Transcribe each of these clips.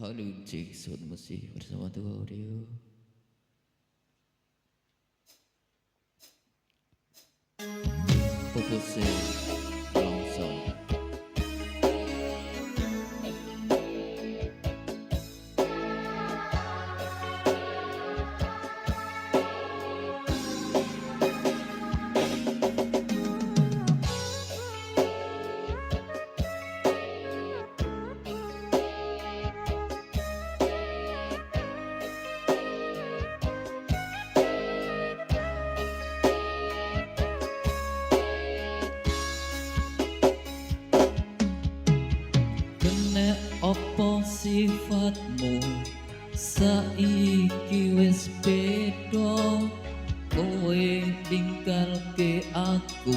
Halo, cek sound masih bersama Tuh Audio. Pupuse langsung. Kene opo sifatmu saiki wis beda, kowe ninggalke aku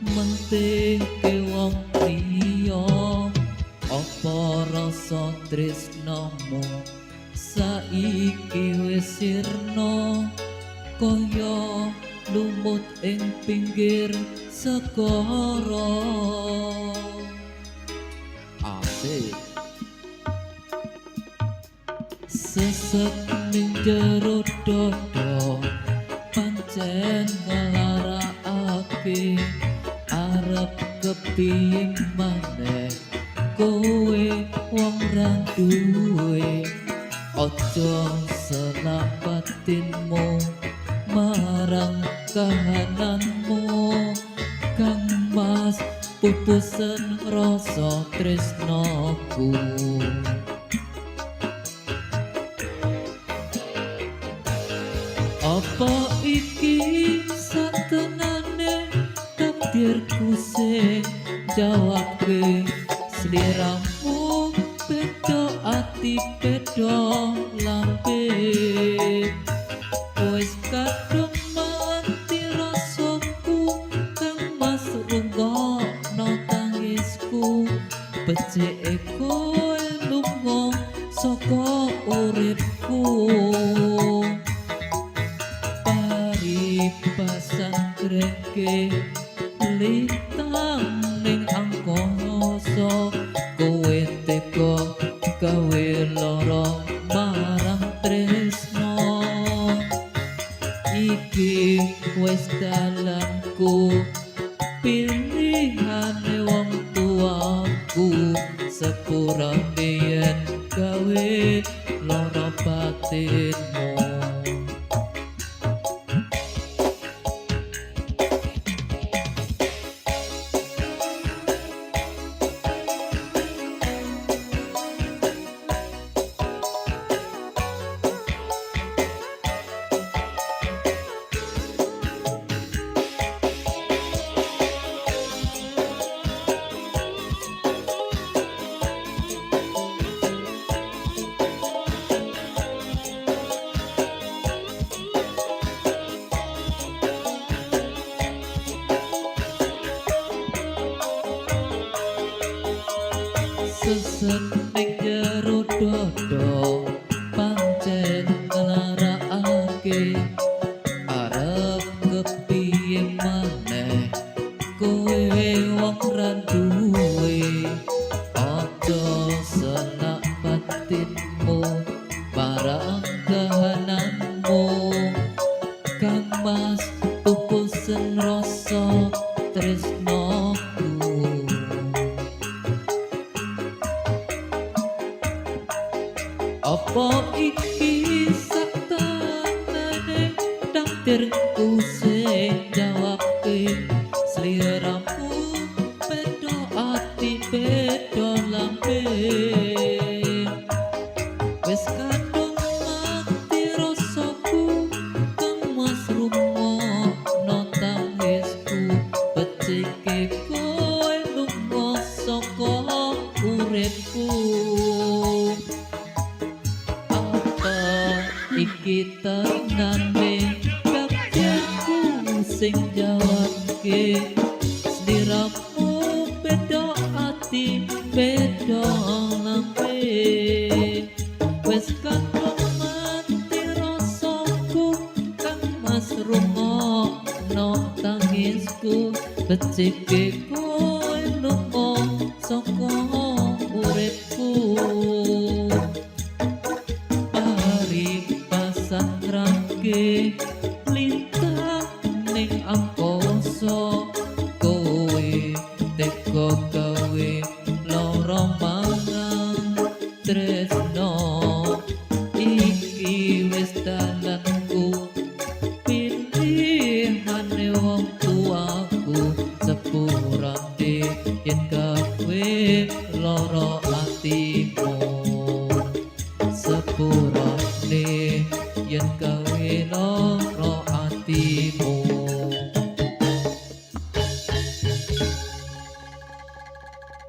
mentehke wong liya. Apa rasa tresnamu saiki wis sirna kaya lumut ing pinggir segara. Asik. Sesek ning jero dada pancen nglarakake, arep kepiye maneh kowe wong ra duwe. Aja selak batinmu marang kahananmu, Kang Mas pupusen rasa tresnaku. Apa iki satenane takdirku sing jawabke, sliramu beda ati beda lambe. Wis kadung mati rasaku, Kang Mas rungokno tangisku, becike kowe lunga saka uripku. Paribasan greke lintang ning angkasa, kowe tega gawe lara marang tresna. Iki wis dalanku, pilihane wong tuaku, sepurane yen gawe lara batinmu. Sesek ning jero dada pancen nglarakake, arep kepiye maneh kowe wong ra duwe. Aja selak batinmu marang kahananmu, Kang Mas pupusen rasa tresnaku. Apa iki saktenane takdirku sing jawabke, sliramu beda ati beda lambe. Wis kadung mati rasaku, Kang Mas rungokno tangisku, becike kowe lunga saka uripku. Apa iki tenane takdirku sing jawabke, sliramu beda ati beda lambe. Wis kadung mati rasaku, Kang Mas rungokno tangisku, becike kowe lunga saka uripku. Teko gawe loro marang tresno. Iki wis dalanku, pilihane wong tuaku. Sepurane yen gawe loro atimu, sepurane yen gawe loro atimu.